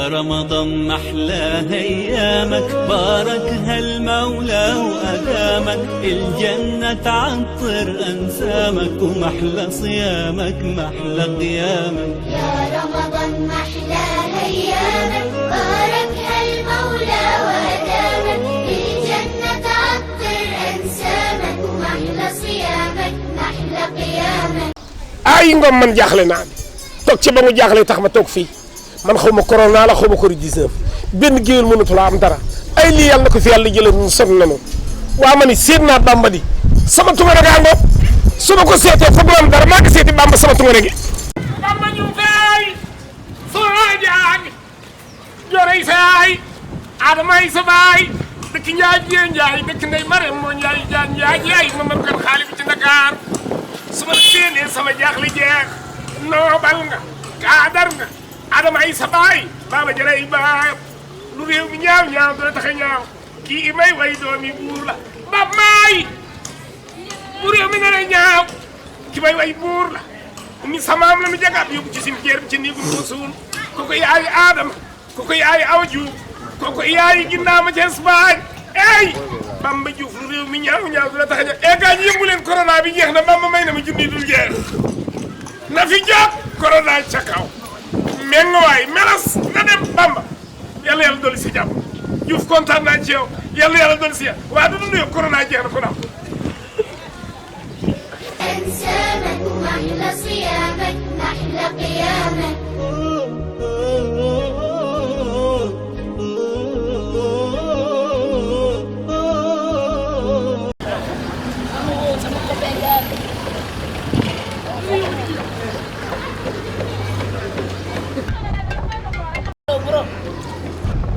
رمضان محلى ايامك باركها المولى وادامك الجنة تعطر انسامك ومحلى صيامك محلى قيامك يا رمضان محلى ايامك باركها المولى وادامك الجنة تعطر انسامك ومحلى صيامك محلى قيامك ay ngom man jaaxle naa toog ci ba mu jaaxle tax ma toog fii man xaw ma corona la xaw ma Covid-19 benn géwél mënatu la am dara ay lii yàlla na ko fi yàlla jëlee ñu sonn nañu waa ma ni seet naa Bamba di sama tungare gaa ngoog su ma ko seetee foog am dara maa ngi seeti Bamba sama tungare gi. Bamba ñu fay soo jaag jorey saay adamay sa baay dëkk Njaay jee Njaay dëkk Ndey Marème moo Njaay jaan Njaay Njaay ma man kan xaali bi ci Dakar su ma séenee sama jaaxle jeex noobal nga kaadar nga adama ay sa baay baaba jëray baay lu réew mi ñaaw ñaaw dina tax a ñaaw kii i may way doomi buur la bab maay bu réew mi ne la ñaaw ki may way buur la mi samaam la mi jagaat yóbbu ci cimetière bi ci néegum ko suul koko yaayi Adama koko yaayi Awa Juuf koko yaayi ginnaama Cees baay ey Bamba Juuf lu réew mi ñaaw ñaaw dina tax a ñaaw gaa ñi yëngu leen corona bi jeex na Bamba may na ma junni dul jeex na fi jóg corona ca kaw meng waay melas na dem Bamba yàlla yàlla dolli si jàmm Juuf kontaan naa ci yow yàlla yàlla dolli si yàlla waaye du nuyu corona jeex na ko naam انسامك ومحلى صيامك محلى قيامك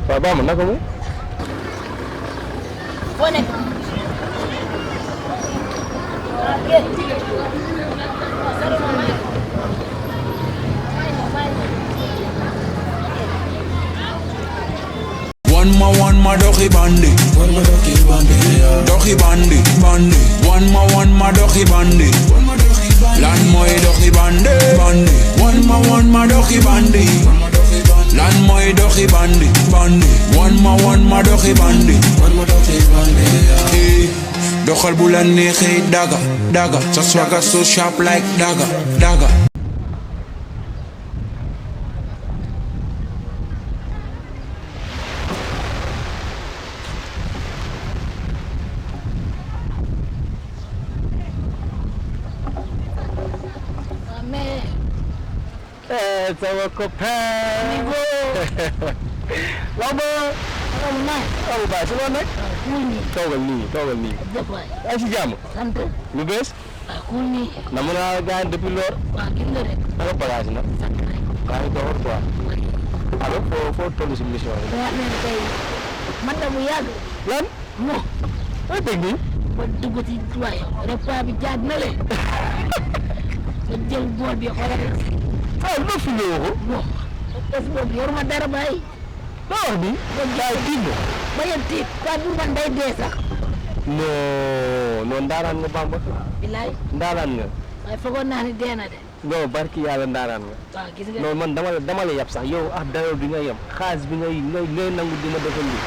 waaw Bamba naka mu foo nekk one ma doxi bandi doxi bandi bandi one ma doxi bandi lan mooy doxi bandi bandi one ma doxi bandi lan mooy doxi bandi bandi one ma doxi bandi doxal bu la neexee daga daga sa swagger so sharp like daga daga sama copain Bamba amu baay si loolu nag toogal nii yaa si jàmm lu bees na mën a gaañ depuis loor ana bagage nag kaa ngi doxal quoi alors foo toll si mission bi man da bu yàgg lan mo ay teg nii ba dugg ci waaye repas bi jaag na le nga jël bool bi xoolal ah lu fi ñëw ko bon est-ce que yoruma dara bàyyi loo wax nii daay tiit ba yéen tiit waa bu man day dee sax non ndaanaan nga Bamba bilaay ndaanaan nga waaye foogoon naa ni dee na de non barki yàlla ndaanaan nga waaw gis nga non man dama la yab sax yow ah dayoo bi nga yem xaalis bi ngay nangu dina defal lii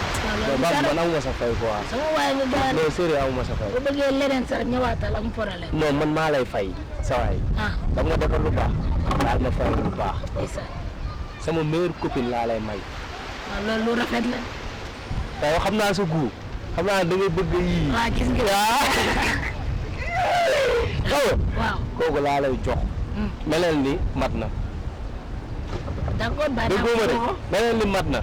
Bamba man amuma sa fay quoi sama waaye nga gaañ non sérieux amuma sa fay bu bëggee leneen sax ñëwaatal am problème non man maa lay fay sa waay dam nga defal lu baax daal ma fay lu baax sama meilleure copine laa lay may waaw loolu lu rafet la te yow xam naa sa goût xam naa da ngay bëgg yii waaw gis nga xaw waaw kooku laa lay jox meleel ni mat na d'accord bàyyi déggoo ma de meleel ni mat na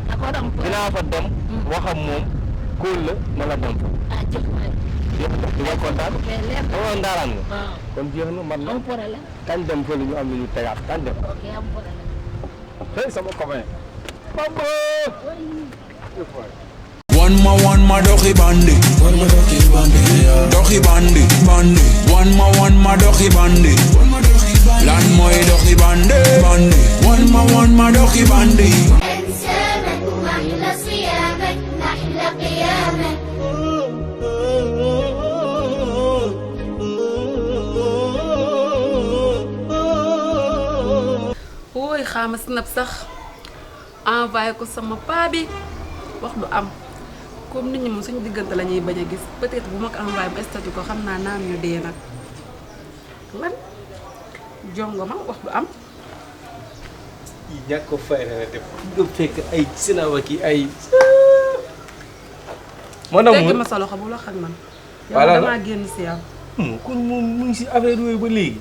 d'accord am dinaa fa dem waxam moom kóol la na la dem fa jëf waay di nga kontaan dama ndaaraan nga waaw kon jeex na mat na am problème kañ dem fële ñu am lu ñu tegaat kañ dem ok am problème hey sama copain Bamba one ma doxi bandi doxi bandi bandi one ma doxi bandi lan mooy doxi bandi bandi one ma doxi bandi انسامك ومحلى صيامك محلى قيامك ooy xaama snap sax envoyé ko sama paa bi wax du am comme nit ñi moom suñu diggante la ñuy bañ a gis peut-être bu ma ko envoyé ba statut ko xam naa naan ñu dee nag lan jongo ma wax du am. yi ñàkk ko fay la def nga fekk ay sinawa ki ay man na tegg ma sa loxo bu la xam man yow damaa génn si yow kon moom mu ngi si affaire yooyu ba léegi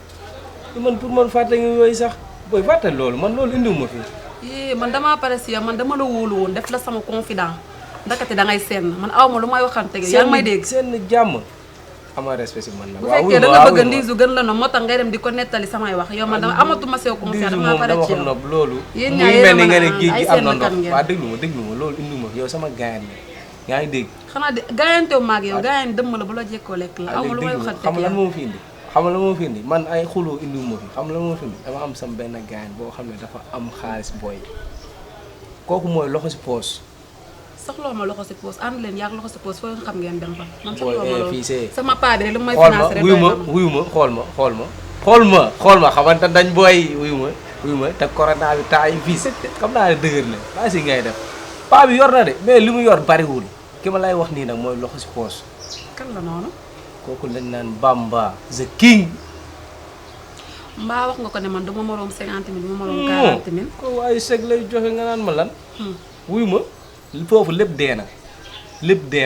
man pour man fàtte nga yooyu sax booy fàtte loolu man loolu indiwuma fi man damaa pare si yow man dama la wóolu woon def la sama confident ndakate da ngay senn man aw ma lu may waxante yaa ngi may dégg seen jàmm ama respect si man nag bu fekkee da nga bëgg ndiisu gën la no moo tax ngay dem di ko nettali samay wax yow man dama amatuma sew confiance dama pare ci yow nopp loolu yéen muy ñaar mel ni nga ne géej gi am na ndox ndox waa déglu ma loolu indiwuma yow sama gaayan la yaa ngi dégg xanaa de gaayantew maag yow gaayan dëmm la bu la jekkoo lekk la aw ma lu may waxante xam lan moo fi indi xam la moo fi indi man ay xuloo indiwuma fi xam la moo fi indi dama am sama benn gaayan boo xam ne dafa am xaalis booy kooku mooy loxo si poos soxloo ma loxo si poos ànd leen yaag loxo si poos foo xam ngeen dem fa man booy soxloo ma loolu fii see sama paa bi rek lu may financé rek wuyu ma xool ma xamante dañ booy wuyu ma te corona bi temps yi fii xam naa ne dëgër la baa si ngay def paa bi yor na de mais li mu yor bariwul ki ma lay wax nii nag mooy loxo si poos kan la noonu kooku lañ naan Bamba the king mbaa wax nga ko ne man duma moroom 50 000 duma moroom 40 000 ko waaye seg lay joxe nga naan ma lan wuyu ma foofu lépp dee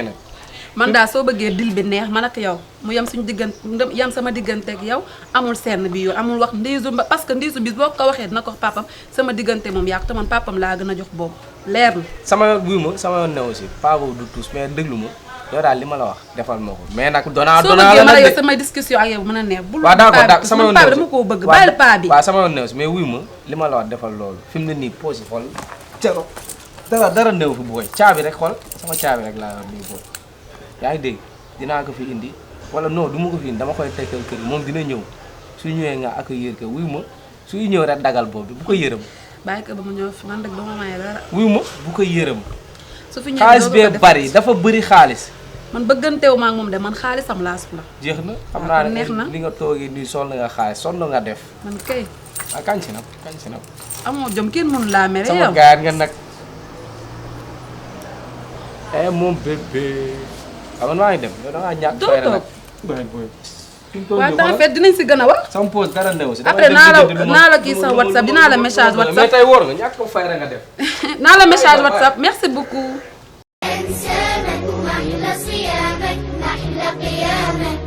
na man daal soo bëggee dil bi neex man ak yow mu yem suñu diggante yem sama diggante ak yow amul senn bi yow amul wax ndiisu parce que ndiisu bis boo ko waxee dina ko wax papam sama diggante moom yaa ko te man papam laa gën a jox boobu leer na sama wuyu ma sama yoon ne aussi pas boobu du tous mais déglu ma yow daal li ma la wax defal ma ko mais nag donaa soo bëggee ma yow sama discussion ak yow mën a neex bul waaw d'accord sama yoon paa bi dama koo bëgg bàyyil paa bi waaw sama yoon ne aussi mais wuyu ma li ma la wax defal loolu fi mu ne nii poos yi xool cero dara néew fi booy caabi rek xool sama caabi rek laa yor nii booy yaa ngi dégg dinaa ko fi indi wala non du ma ko fi indi dama koy tekkal kër moom dina ñëw su ñëwee nga accueillir ko wuyu ma suy ñëw rek dagal boobu bu ko yërëm bàyyi ko ba mu ñëw fi man rek dama maye dara wuyu ma bu ko yërëm su fi ñëwee xaalis bee bari dafa bëri xaalis man bëgganteewu ma ak moom de man xaalisam laa soxla jeex na xam naa neex na ne li nga toogee nii sonn nga xaalis sonn nga def man kay kañ si nag amoo jom kenn mënu laa mere sama yow gaayaan nga nag mon bébé xam maa ngi dem yow da ngaa ñàkk fay nag waaw temps fait dinañ si gën a wax sama pause dara new si après naa la kii sa WhatsApp dinaa la message WhatsApp mais tey wóor nga ñàkk ko fay rek nga def naa la message WhatsApp merci beaucoup أنسامك ومحلى صيامك محلى قيامك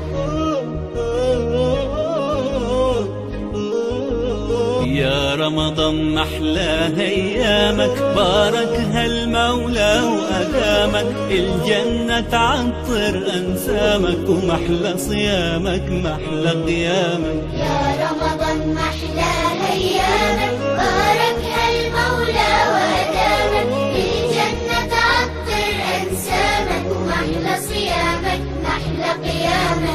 يا رمضان محلى ايامك باركها المولى وادامك الجنة تعطر انسامك ومحلى صيامك محلى قيامك يا رمضان